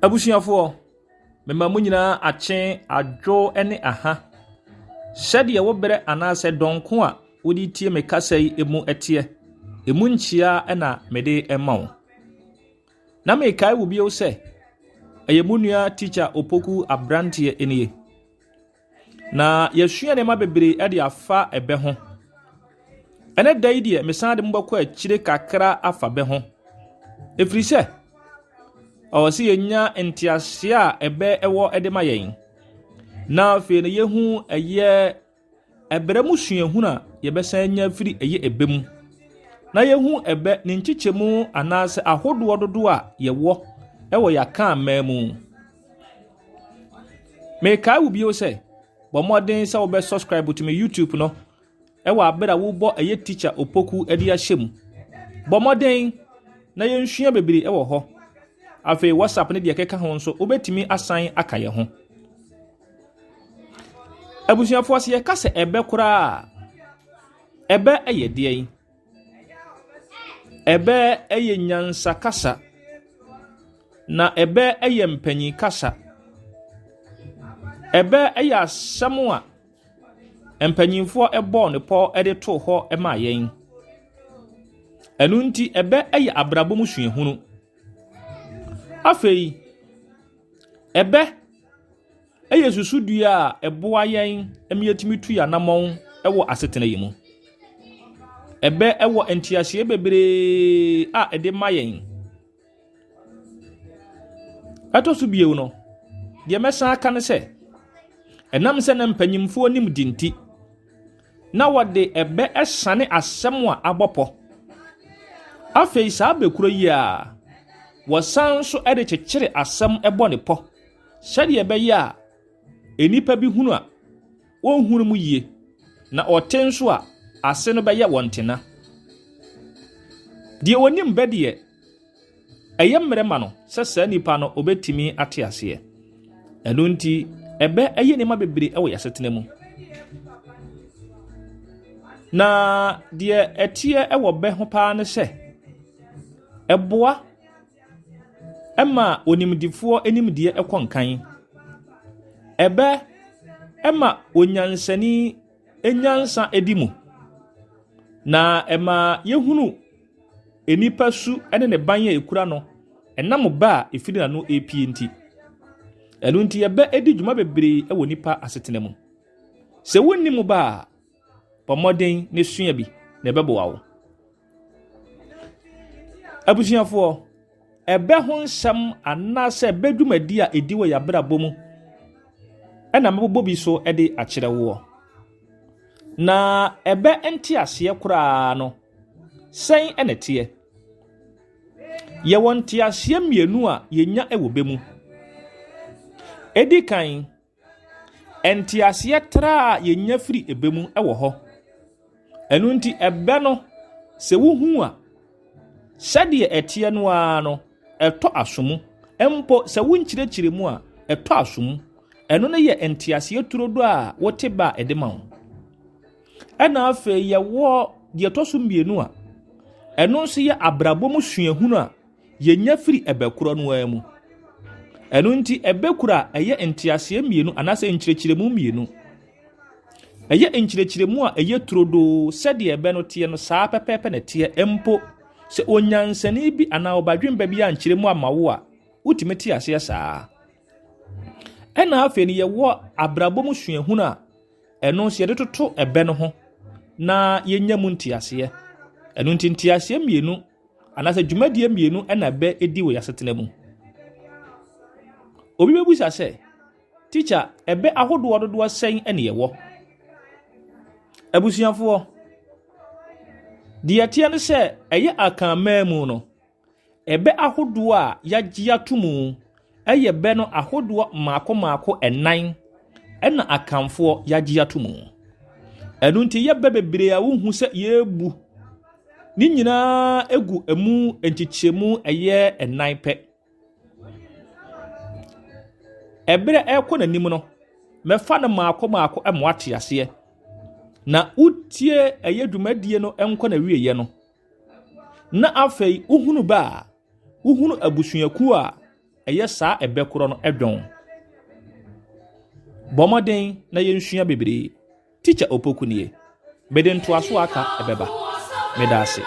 Abusuafoɔ, mema mo nyinaa akye, adwo ne aha. Sɛdeɛ wo berɛ anaasɛ dɔnko a wode tie me kasa yi mu teɛ, emu nkyia na mede ma wo. Na mekae wo bio sɛ, ɛyɛ mo nua Tikya Opoku Abranteɛ nie. Na yɛasua nneɛma bebree de afa ɛbɛ ho. Ɛnɛ da yi deɛ, mesan de mo bɛkɔ akyire kakra afa bɛ ho. Ɛfiri sɛ, ɔwɔ sɛ yɛnya nteaseɛ a ɛbɛ wɔ de ma yɛn. Na afei no yɛhu ɛyɛ ɛbrɛ mu suahunu a yɛbɛsan anya afiri ɛyɛ ɛbɛ mu. Na yɛhu ɛbɛ ne nkyekyɛmu anaasɛ ahodoɔ dodoɔ a yɛwɔ ɛwɔ yɛn aman mu. Mekae wo bio sɛ, bɔ mmɔden sɛ wobɛ subscribe to me YouTube no ɛwɔ abere a wobɔ ɛyɛ Teacher Opoku de ahyɛ mu. Bɔ mmɔden na yɛnsua bebree ɛwɔ hɔ. Afei WhatsApp ne deɛ ɛkeka ho nso, wobɛtumi asan aka yɛn ho. Abusuafoɔ, sɛ yɛka sɛ ɛbɛ koraa a, ɛbɛ yɛ deɛn? Ɛbɛ yɛ nyansa kasa. Na ɛbɛ yɛ mpanyin kasa. Ɛbɛ yɛ asɛm a mpanyinfoɔ bɔɔ ne pɔ de too hɔ maa yɛn. Ɛno nti ɛbɛ yɛ abrabɔ mu suahunu. Afei, ɛbɛ yɛ susudua a ɛboa yɛn ma yɛtumi tu yɛn anammɔn wɔ asetena yi mu. Ɛbɛ wɔ nteaseɛ bebree a ɛde ma yɛn. Ɛtɔ so bio no, deɛ mɛsan aka ne sɛ, ɛnam sɛ na mpanyimfoɔ nim di nti, na wɔde ɛbɛ sane asɛm a abɔ pɔ. Afei saa bɛkuro yi a, wɔsan nso de kyekyere asɛm bɔ ne pɔ sɛdeɛ ɛbɛyɛ a nnipa bi hunu a wɔnhunu mu yie na ɔte nso a ase no bɛyɛ wɔn tena. Deɛ onim bɛ deɛ, ɛyɛ mmerɛ ma no sɛ saa nipa no obɛtumi ate aseɛ. Ɛno nti, ɛbɛ ɛyɛ nneɛma bebree ɛwɔ yɛn asetena mu. Na deɛ ɛteɛ ɛwɔ bɛ ho paa ne sɛ, ɛboa ɛma onimdifoɔ nimdeɛ ɛkɔ nkan. Ɛbɛ ɛma onyansani nyansa edi mu. Na ɛma yɛhunu nnipa su ne ne ban a ekura no ɛnam ba a efiri n'ano epie nti. Ɛno nti ɛbɛ edi dwuma bebree wɔ nipa asetena mu. Sɛ wonnim ba a, bɔ mmɔden ne sua bi na ɛbɛboa wo. Abusuafoɔ, ɛbɛ ho nsɛm anaasɛ ɛbɛ dwumadi a ɛdi wɔ yɛabrabɔ mu ɛna mɛbobɔ bi so de akyerɛ woɔ. Na ɛbɛ nteaseɛ koraa no, sɛn ɛna ɛteɛ? Yɛwɔ nteaseɛ mmienu a yɛnya wɔ bɛ mu. Ɛdi kan, nteaseɛ tra a yɛnya firi ɛbɛ mu wɔ hɔ. Ɛno nti ɛbɛ no, sɛ wohu a, sɛdeɛ ɛteɛ no ara no, ɛtɔ aso mu. Mpo sɛ wonkyerɛkyerɛ mu a, ɛtɔ aso mu. Ɛno no yɛ nteaseɛ turodo a wote ba a ɛde ma wo. Ɛna afei yɛwɔ deɛ ɛtɔ so mmienu a, ɛno nso yɛ abrabɔ mu suahunu a yɛnya firi ɛbɛ korɔ no ara mu. Ɛno nti ɛbɛ kura ɛyɛ nteaseɛ mmienu anaasɛ nkyerɛkyerɛmu mmienu. Ɛyɛ nkyerɛkyerɛmu a ɛyɛ turodoo sɛdeɛ ɛbɛ no teɛ no saa pɛpɛɛpɛ na ɛteɛ mpo sɛ onyansani bi anaa ɔbadwemba bi ankyerɛ mu ama wo a, wotumi te aseɛ saa. Ɛna afei no yɛwɔ abrabɔ mu suahunu a ɛno nso yɛde toto ɛbɛ no ho na yɛnya mu nteaseɛ. Ɛno nti nteaseɛ mmienu anaasɛ dwumadie mmienu ɛna ɛbɛ di wɔ yɛasetena mu. Obi bɛbusa sɛ, Tikya, ɛbɛ ahodoɔ dodoɔ sɛn ɛne yɛwɔ? Abusuafoɔ, deɛ ɛteɛ ne sɛ ɛyɛ akanman mu no, ɛbɛ ahodoɔ a yɛagye ato mu ɛyɛ bɛ no ahodoɔ mmaako mmaako ɛnan ɛna akanfoɔ yɛagye ato mu. Ɛno nti yɛ bɛ bebree a wohu sɛ yɛrebu ne nyinaa egu emu nkyekyɛmu ɛyɛ ɛnan pɛ. Ɛberɛ ɛrekɔ n'anim no, mɛfa no mmaako mmaako ma woate aseɛ. Na wotie ɛyɛ dwumadie no nkɔ n'awieeɛ no, na afei wohunu bɛ a, wohunu abusuakuo a ɛyɛ saa ɛbɛ korɔ no dwɔn. Bɔ mmɔden na yɛnsua bebree. Tikya Opoku nie. Mede ntoaso a aka ɛbɛba. Meda ase.